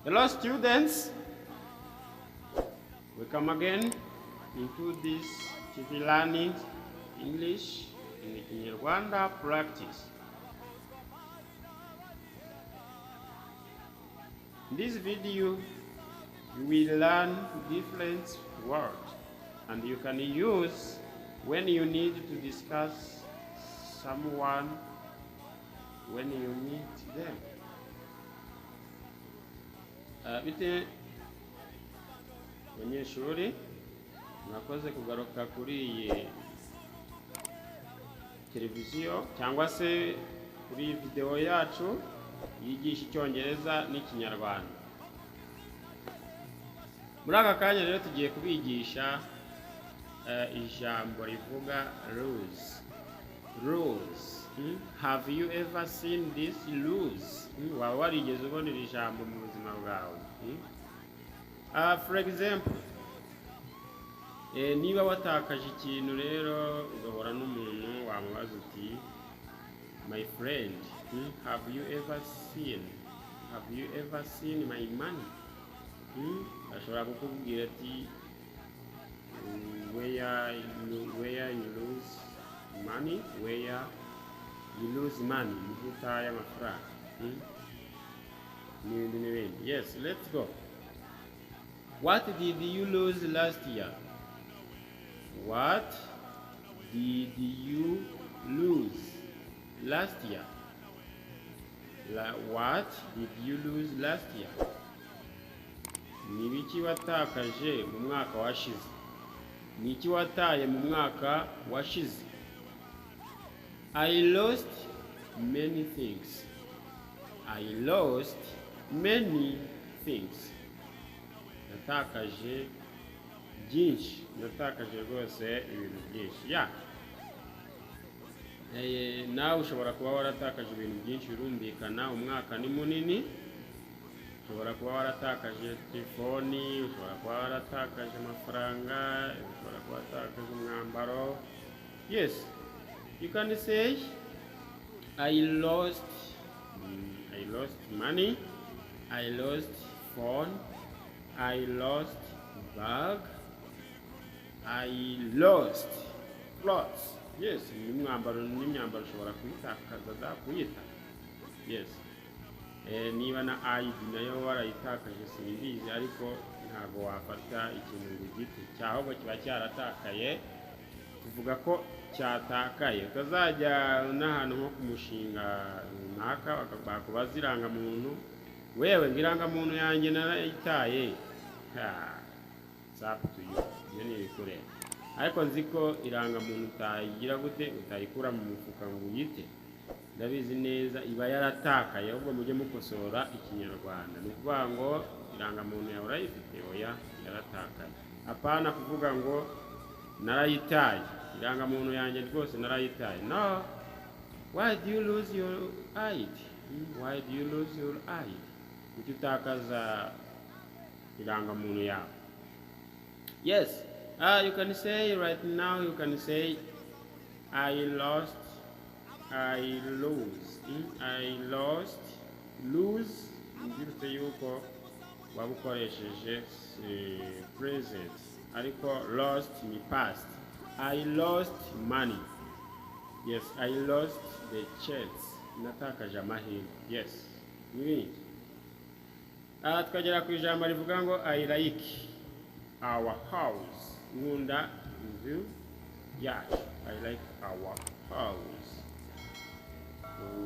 Hello students, welcome again into this TV Learning English in Kinyarwanda practice. In this video, you will learn different words and you can use when you need to discuss someone when you meet them. Bite banyeshuri, mwakoze kugaruka kuri iyi televiziyo cyangwa se kuri iyi videwo yacu yigisha Icyongereza n'Ikinyarwanda. Muri aka kanya rero tugiye kubigisha ijambo rivuga "lose". Lose. Have you ever seen this "lose"? Waba warigeze ubona iri jambo mu buzima bwawe? For example, niba watakaje ikintu rero ugahura n'umuntu, wamubaza uti: "My friend, have you ever seen my money?" Ashobora kukubwira ati: Where you lose money? Where you lose money?" Niho utaye amafaranga, N'ibindi n'ibindi. Yes, let's go. What did you lose last year? What did you lose last year? What did you lose last year? Ni ibiki watakaje mu mwaka washize? Ni iki wataye mu mwaka washize? I lost many things. I lost many things. Natakaje byinshi, natakaje rwose ibintu byinshi. Ya, nawe ushobora kuba waratakaje ibintu byinshi, birumvikana, umwaka ni munini. Ushobora kuba waratakaje telefoni, ushobora kuba waratakaje amafaranga, ushobora kuba waratakaje umwambaro. Yes, you can say I lost money, I lost phone, I lost bag, I lost clothes. Yes, n'umwambaro, n'imyambaro ushobora kuyitakaza da, kuyita. Yes. Niba na ID nayo warayitakaje simbizi, ariko ntabwo wafata ikintu ngo ugite, ahubwo kiba cyaratakaye, tuvuga ko cyatakaye. Utazajya n'ahantu nko ku mushinga runaka bakubaza irangamuntu, wewe ngo irangamuntu yanjye narayitaye. Ha, it's up to you, ibyo ni ibikureba, ariko nzi ko irangamuntu utayigira gute, utayikura mu mufuka ngo uyite. Ndabizi neza iba yaratakaye. Ahubwo mujye mukosora Ikinyarwanda. Ni ukuvuga ngo irangamuntu yawe urayifite? Oya, yaratakaye. Apana kuvuga ngo narayitaye, irangamuntu yanjye rwose narayitaye. No. Why do you lose your ID? Why do you lose your ID? Kuki utakaza irangamuntu yawe? Yes, you can say right now, you can say I lost, I lose, I lost. Lose, mbibutse yuko waba ukoresheje present, ariko lost ni past. I lost money. Yes, I lost the chance. Natakaje amahirwe. Yes, n'ibindi. Aha tukagera ku ijambo rivuga ngo "I like our house." Nkunda inzu yacu. I like our house.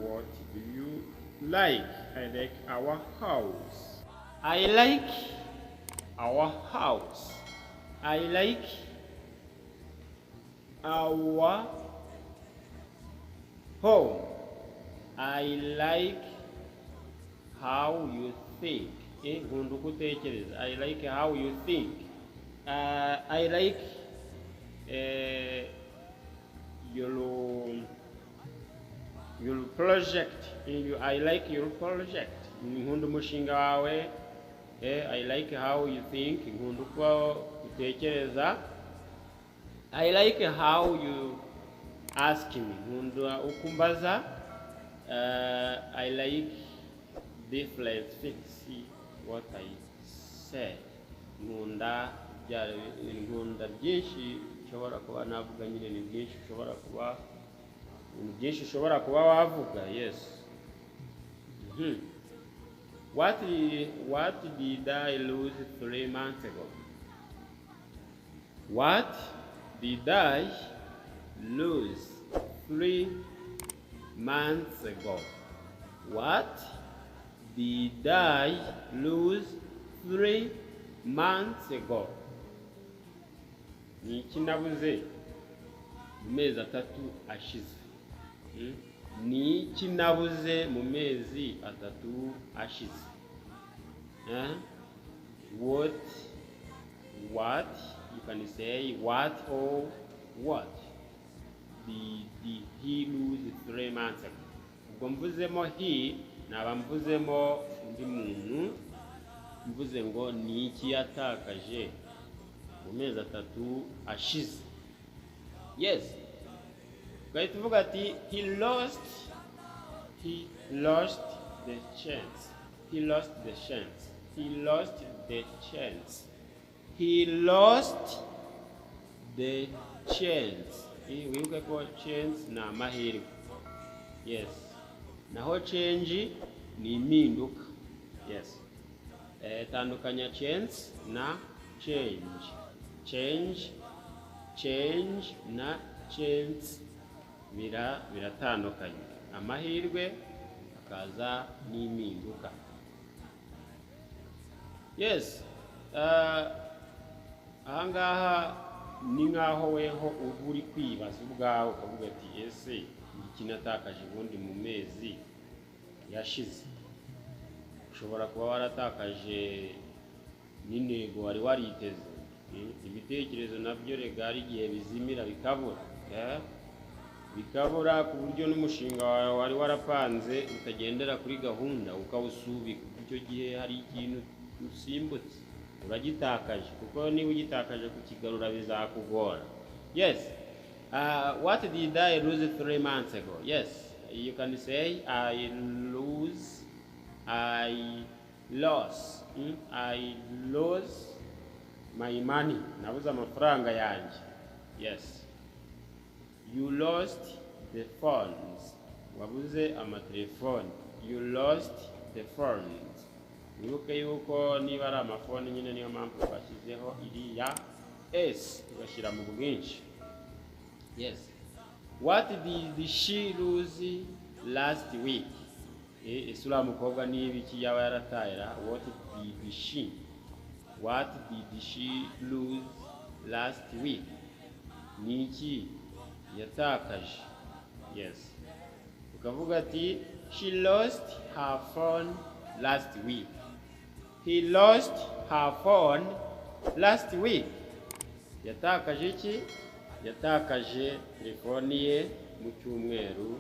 What do you like? I like our house. I like our house. I like our home. I like how you think. Nkunda uko utekereza. I like how you think. I like your project. I like your project. Nkunda umushinga wawe. I like how you think. Nkunda uko utekereza. I like how you ask me. Nkunda uko umbaza. I like different things. See what I said. Nkunda nkunda byinshi nshobora kuba navuga nyine, ni byinshi ushobora kuba, ibintu byinshi ushobora kuba wavuga. Yes. What did I lose 3 months ago? What did I lose 3 months ago? What did I lose 3 months ago? Ni iki nabuze mu mezi 3 ashize? Ni iki nabuze mu mezi 3 ashize? Eh? What you can say, what or what did he lose 3 months ago? Ubwo mvuzemo "he", naba mvuzemo undi muntu, mvuze ngo ni iki yatakaje mu mezi 3 ashize. Yes, ugahita uvuga ati He lost the chance. He lost the chance. He lost the chance. He lost the chance." Wibuke ko chance ni amahirwe. Yes, naho change ni impinduka. Yes. Tandukanya chance na change. Change, change na chance biratandukanye. Amahirwe akaza n'impinduka. Yes. Ahangaha ni nk'aho weho uba uri kwibaza ubwawe, ukavuga ati: "Ese iki natakaje ubundi mu mezi yashize?" Ushobora kuba waratakaje n'intego wari wariteze. Ibitekerezo nabyo rega hari igihe bizimira bikabura, eh? Bikabura ku buryo n'umushinga wawe wari warapanze utagendera kuri gahunda, ukawusubika. Icyo gihe hari ikintu usimbutse, uragitakaje, kuko niba ugitakaje kukigarura bizakugora. Yes. What did I lose 3 months ago? Yes, you can say I lose, I lost, I lose my money. Nabuze amafaranga yanjye. Yes. You lost the phones. Wabuze amatelefoni. You lost the phones. Wibuke yuko niba ari amafoni nyine, niyo mpamvu twashyizeho iriya s, tugashyira mu bwinshi. Yes. What did she lose last week? Ese uriya mukobwa niba iki yaba yarataye ra? What did she lose last week? Ni iki yatakaje? Yes, ukavuga ati: "She lost her phone last week. He lost her phone last week." Yatakaje iki? Yatakaje telefoni ye mu cyumweru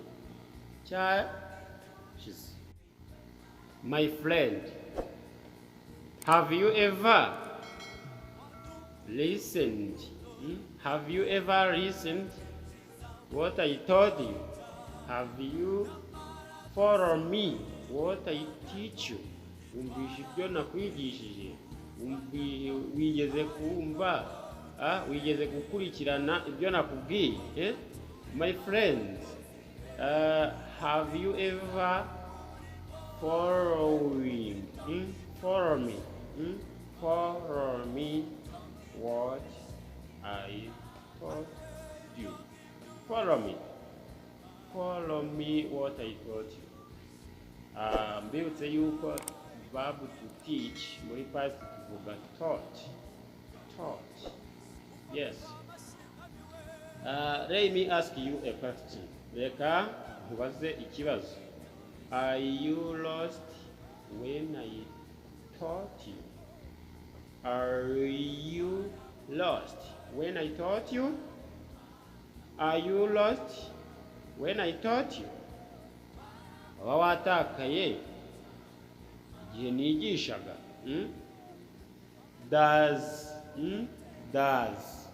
cyashize. My friend, have you ever listened? Hmm? Have you ever listened what I told you? Have you follow me what I teach you? Wumvishe ibyo nakwigishije? Wigeze kumva, wigeze gukurikirana ibyo nakubwiye, eh? My friends, have you ever following, Follow me, Follow me what I taught you. Follow me. Follow me what I taught you." Mbibutse yuko verb to teach muri past tuvuga taught. Taught. Yes. Let me ask you a question. Reka nkubaze ikibazo. Are you lost when I taught you? Are you lost when I taught you? Are you lost when I taught you? Waba watakaye igihe nigishaga? Hmm? Does, Does,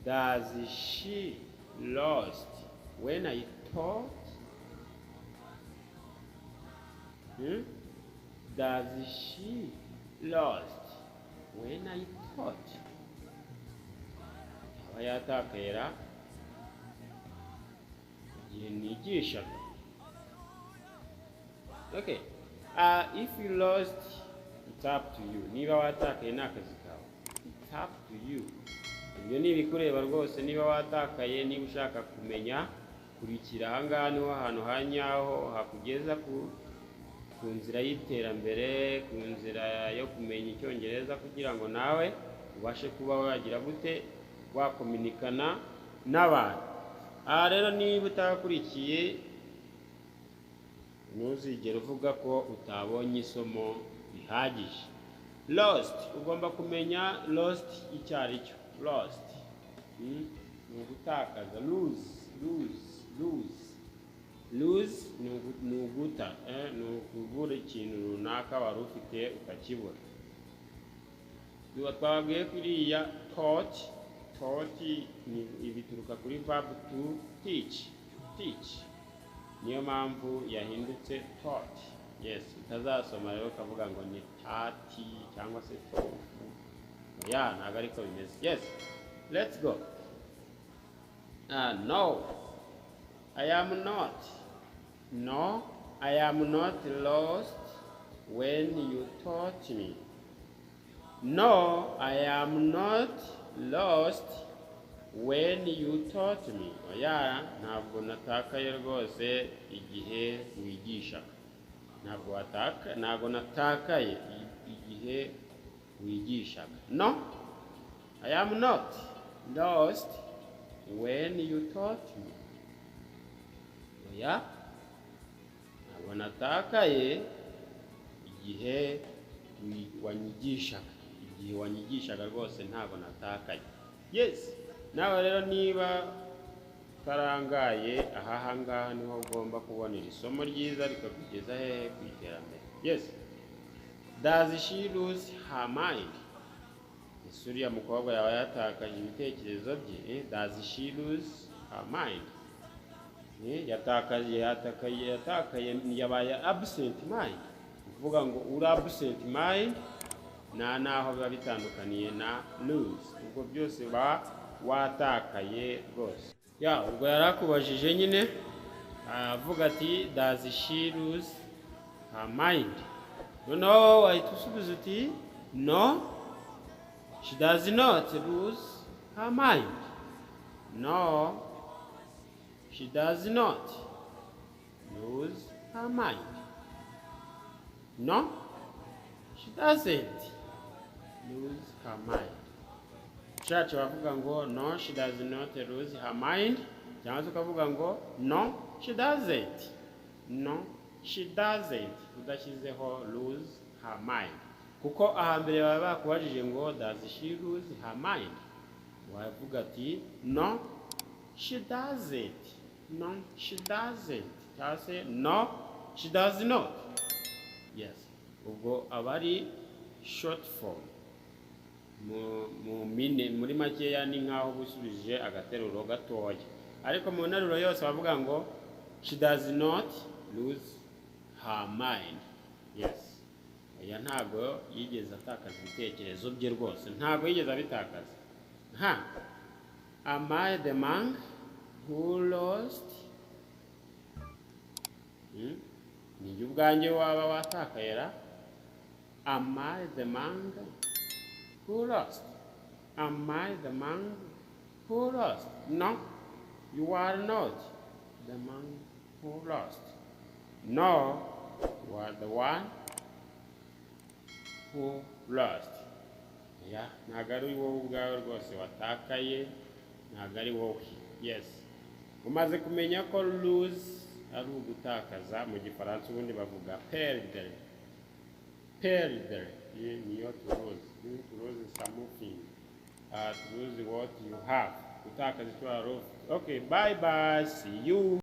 Does she lost when I taught? Does she lost when I taught? Aba yatakaye ra igihe nigishaga? Okay, if you lost, it's up to you. Niba watakaye ni akazi kawe, it's up to you. Ibyo ni ibikureba rwose. Niba watakaye, niba ushaka kumenya, kurikira ahangaha, niho hantu ha nyaho hakugeza ku nzira y'iterambere, ku nzira yo kumenya Icyongereza, kugira ngo nawe ubashe kuba wagira gute, wakominikana n'abantu. Aha rero, niba utakurikiye, ntuzigere uvuga ko utabonye isomo rihagije. Lost, ugomba kumenya lost icyo ari cyo. Lost ni ugutakaza. Lose, lose, lose, lose ni uguta, ni ukubura ikintu runaka wari ufite ukakibura. Tuba twabwiye ko iriya taught, taught ni bituruka kuri verb to teach, teach, niyo mpamvu yahindutse taught. Yes, utazasoma rero ukavuga ngo ni tati cyangwa se tofu. Ya, ntabwo ariko bimeze. Yes, let's go. No, I am not. No, I am not lost when you taught me. No, I am not lost when you taught me. Oya, ntabwo natakaye rwose igihe wigishaga. Ntabwo wataka, ntabwo natakaye igihe wigishaga. No, I am not lost when you taught me. Oya, ntabwo natakaye igihe wanyigishaga. Igihe wanyigishaga rwose ntabwo natakaye. Yes, nawe rero niba utarangaye, aha ngaha niho ugomba kubonera isomo ryiza rikakugeza hehe? Ku iterambere. Yes. Does she lose her mind? Ese uriya mukobwa yaba yatakaje ibitekerezo bye? Does she lose her mind? Yatakaje, yatakaye, yatakaye, yabaye absent mind. Kuvuga ngo uri absent mind nta naho biba bitandukaniye na lose. Ubwo byose ba watakaye rwose. Ya, ubwo yari akubajije nyine avuga ati: "Does she lose her mind?" Noneho wahita usubiza uti: "No, she does not lose her mind. No, she does not lose her mind. No, she doesn't lose her mind." Ushatse wavuga ngo: "No, she does not lose her mind," cyangwa se ukavuga ngo: "No, she doesn't." No, she doesn't, udashyizeho lose her mind, kuko ahambere baba bakubajije ngo: "Does she lose her mind?" Wavuga ati: "No, she doesn't." No, she doesn't, cyangwa se: "No, she does not." Yes, ubwo aba ari short form, mu mine, muri makeya, ni nk'aho uba usubije agateruro gatoya. Ariko mu nteruro yose bavuga ngo: "She does not lose her mind." Yes, oya, ntabwo yigeze atakaza ibitekerezo bye rwose, ntabwo yigeze abitakaza. Ha, am I the man who lost? Ni njye ubwanjye waba watakaye ra? Am I the man who lost? Am I the man who lost? No, you are not the man who lost. No, you are the one who lost. Ya, ntabwo ari wowe ubwawe rwose watakaye, ntabwo ari wowe. Yes, umaze kumenya ko lose ari ugutakaza. Mu Gifaransa ubundi bavuga perdre. Perdre niyo to lose, to lose something, to lose what you have, gutakaza icyo wari ufite. Okay, bye bye, see you.